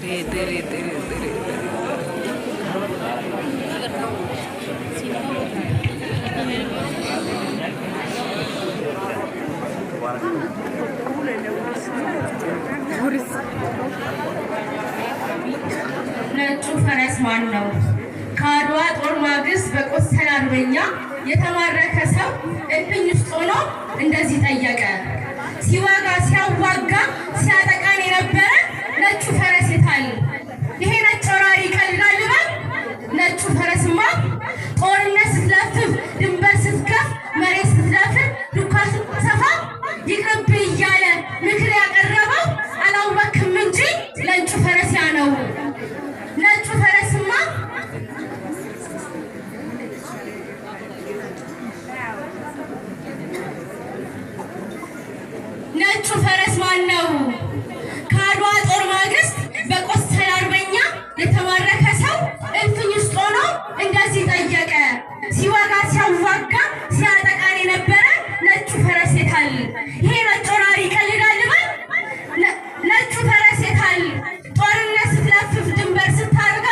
Dere dere dere dere. ነጩ ፈረስ ማን ነው? ከአድዋ ጦር ማግስት በቆሰለ አርበኛ የተማረከ ሰው እልፍኝ ውስጥ ሆኖ እንደዚህ ጠየቀ። ሲዋጋ ሲያዋጋ ሲያጠቃን የነበረ ነጩ ፈረስ የታል? ይሄ ነጭ ወራሪ ይቀልዳል በል። ነጩ ፈረስማ ጦርነት ስትለፍፍ፣ ድንበር ስትገፍ፣ መሬት ስትደፍር፣ ዱካ ስትሰፋ ይቅርብህ እያለ ምክር ያቀረበው አላወክም እንጂ ነጩ ፈረስ ያ ነው። ነጩ ፈረስማ ነጩ ፈረስ ማን ነው? ከአድዋ ጦር ማግስት በቆሰለ አርበኛ የተማረከ ሰው እልፍኝ ውስጥ ሆኖ እንደዚህ ጠየቀ። ሲዋጋ ሲያዋጋ ሲያጠቃን የነበረ ነጩ ፈረስ የታል? ይሄ ነጭ ወራሪ ይቀልዳል በል። ነጩ ፈረስ የታል? ጦርነት ስትለፍፍ ድንበር ስታርጋ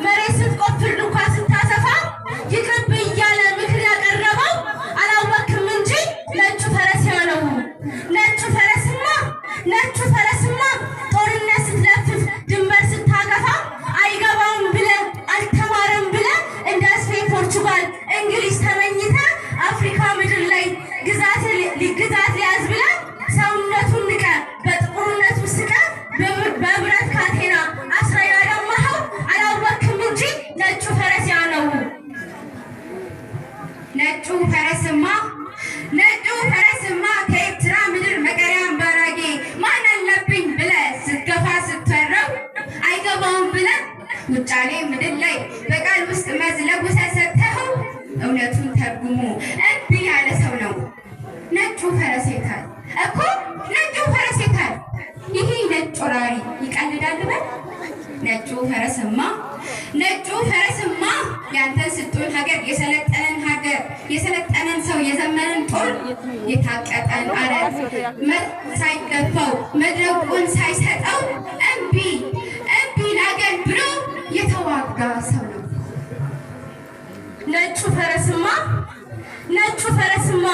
መሬት ስትቆፍር ዱካ ስታሰፋ ይቅርብ እያለ ምክር ያቀረበው አላወክም እንጂ ነጩ ፈረስ ያ ነው። ነጩ ፈረስማ ነጩ ፈረስማ ጦርነት ስትለፍፍ ድንበር ስታገፋ አይገባውም ብለ አልተማረም ብለ እንደ ስፔን፣ ፖርቹጋል፣ እንግሊዝ ተመኝተ አፍሪካ ምድር ላይ ግዛት ሊያዝ ብለ ሰውነቱን ንቀ በጥቁርነቱ ስቀ በብረት ካቴና አስራ ያዳማኸው አላወክም እንጂ ነጩ ፈረስ ያ ነው። ነጩ ፈረስማ ነጩ ፈረስማ ከኤርትራ ምድር መቀሪያ አምባራጌ ማን አለብኝ ብለ ስትገፋ ስትወረው አይገባውም ብለ ውጫሌ ምድር ላይ በቃል ውስጥ መዝለጉሰ ሰጥተኸው እውነቱን ተርጉሞ እምቢ ያለ ሰው ነው። ነጩ ፈረስ የታል እኮ ነጩ ፈረስ የታል? ይሄ ነጭ ወራሪ ይቀልዳል በል። ነጩ ፈረስማ ነጩ ፈረስማ ያንተን ስጡን ሀገር የሰለጠነን ሀገር የሰለጠነን ሰው የዘመንን ጦር የታቀጠን አረብ ሳይገፋው መድረቁን ሳይሰጠው እምቢ እምቢ ላገር ብሎ የተዋጋ ሰው ነው። ነጩ ፈረስማ ነጩ ፈረስማ